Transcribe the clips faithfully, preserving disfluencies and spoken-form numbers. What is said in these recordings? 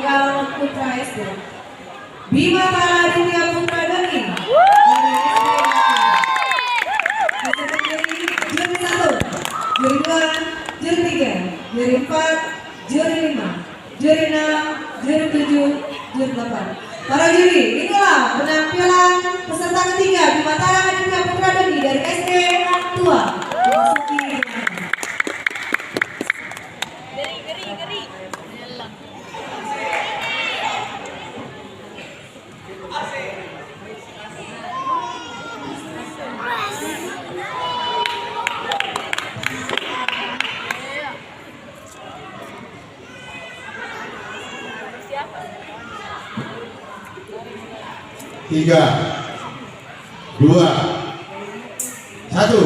Putra S D. Bima Tara Aditya Putra Doni. Dari S D. Peserta juara satu, juara dua, juara tiga, juara empat, juara lima, juara enam, juara tujuh, juara delapan. Para juri, inilah penampilan peserta ketiga, Bima Tara Aditya Putra Doni dari S D Tua. Memasuki Tiga, dua, satu.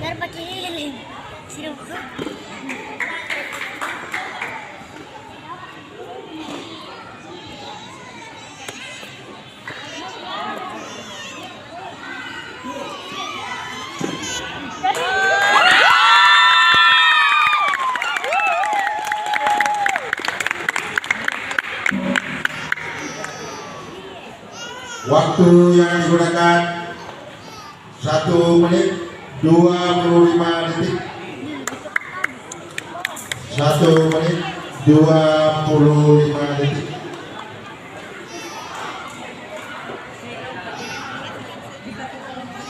Biar pakai lilin. Sini, Bu. Waktu yang digunakan satu menit dua puluh lima detik. Satu menit dua puluh lima detik.